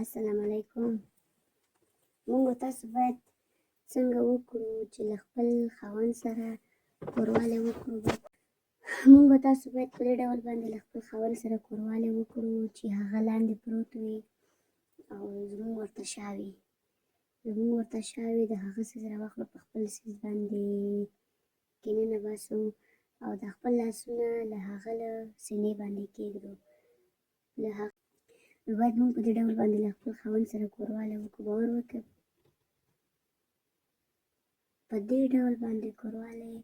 السلام علیکم. موږ تاسو باید څنګه وکړو چې له خپل خاوند سره کوروالی وکړو؟ موږ تاسو باید په دې ډول باندې له خپل خاوند سره کوروالی وکړو چې هغه لاندې پروت وي او زموږ ورته شا وي، زموږ ورته شا وي. د هغه څیز راواخلو، په خپل څیز باندې کې ننباسو او د خپل لاسونه له هغه له سینې باندې کېږدو له هغه. نو باید موږ په دې ډول باندې له خپل خاوند سره کوروالی وکړو. باور وکړئ، په دې ډول باندې کوروالی،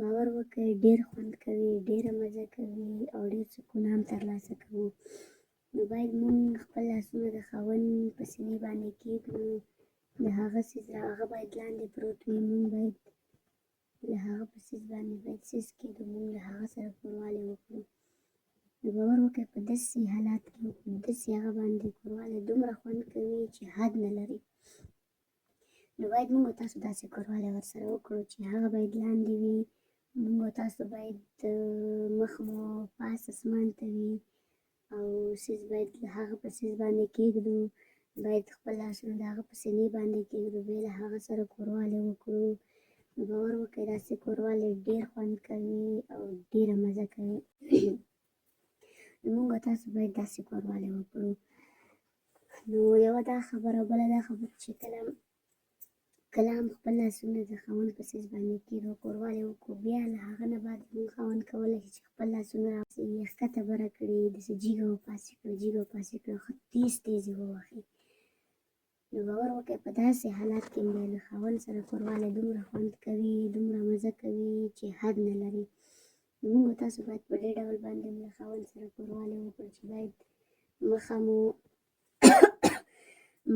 باور وکړئ، ډېر خوند کوي، ډېره مزه کوي او ډېر سکون هم ترلاسه کوو. نو باید موږ خپل لاسونه د خاوند په سینې باندې کېږدو، د هغه څیز، هغه باید لاندې پروت وي، موږ باید له هغه په څیز باندې باید څیز کېږدو، موږ له هغه سره کوروالی وکړو. نو باور وکړئ، په داسې حالات کې، په داسې هغه باندې کوروالی دومره خوند کوي چې حد نه لري. نو باید موږ تاسو داسې کوروالی ورسره وکړو چې هغه باید لاندې وي، موږ تاسو باید مخ مو پاس اسمان ته وي او څیز باید له هغه په څیز باندې کېږدو، باید خپل لاسونه د هغه په سینې باندې کېږدو، بیا له هغه سره کوروالی وکړو. نو باور وکړئ، داسې کوروالی ډېر خوند کوي او ډېره مزه کوي. نو موږ تاسو باید داسې کوروالی وکړو. نو یوه دا خبره، بله دا خبره چې کله کله هم خپل لاسونه د خاوند په څیز باندې کېږدو، کوروالی وکړو، بیا له هغه نه بعد موږ خاوند کولی شي چې خپل لاسونه یې ښکته بره کړي، داسې جیګه وپاسې کړي، جیګه وپاسې کړي، ښه تیز تیز یې ووهي. نو باور وکړئ، په داسې حالات کې بیا له خاوند سره کوروالی دومره خوند کوي، دومره مزه کوي چې حد نه لري. نو موږ تاسو باید په دې ډول باندې له خاوند سره کوروالی وکړو چې باید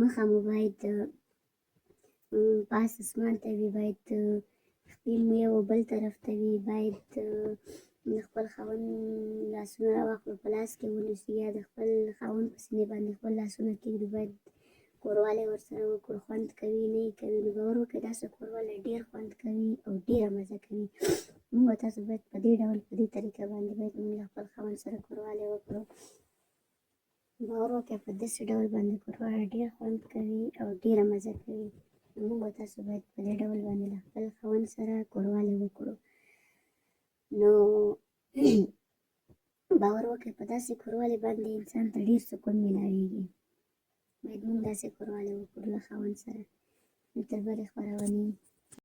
مخه مو باید پاس اسمان ته وي، باید خپې مو یو بل طرف ته وي، باید د خپل خاوند لاسونه راواخلو، په لاس کې ونیسو، یا د خپل خاوند په سینې باندې خپل لاسونه کېږدو، باید کوروالی ورسره وکړو. خوند کوي نه یې کوي. نو باور وکړئ، داسې کوروالی ډېر خوند کوي او ډېره مزه کوي. موږ تاسو باید په دې ډول، په دې طریقه باندې باید موږ له خپل خاوند سره کوروالی وکړو. باور وکړئ، په داسې ډول باندې کوروالی ډېر خوند کوي او ډېره مزه کوي. نو موږ تاسو باید په دې ډول باندې له خپل خاوند سره کوروالی وکړو. نو باور وکړئ، په داسې کوروالی باندې انسان ته ډېر سکون میلاویږي. باید موږ داسې کوروالی وکړو له خاوند سره. نو تر بلې خپرونې.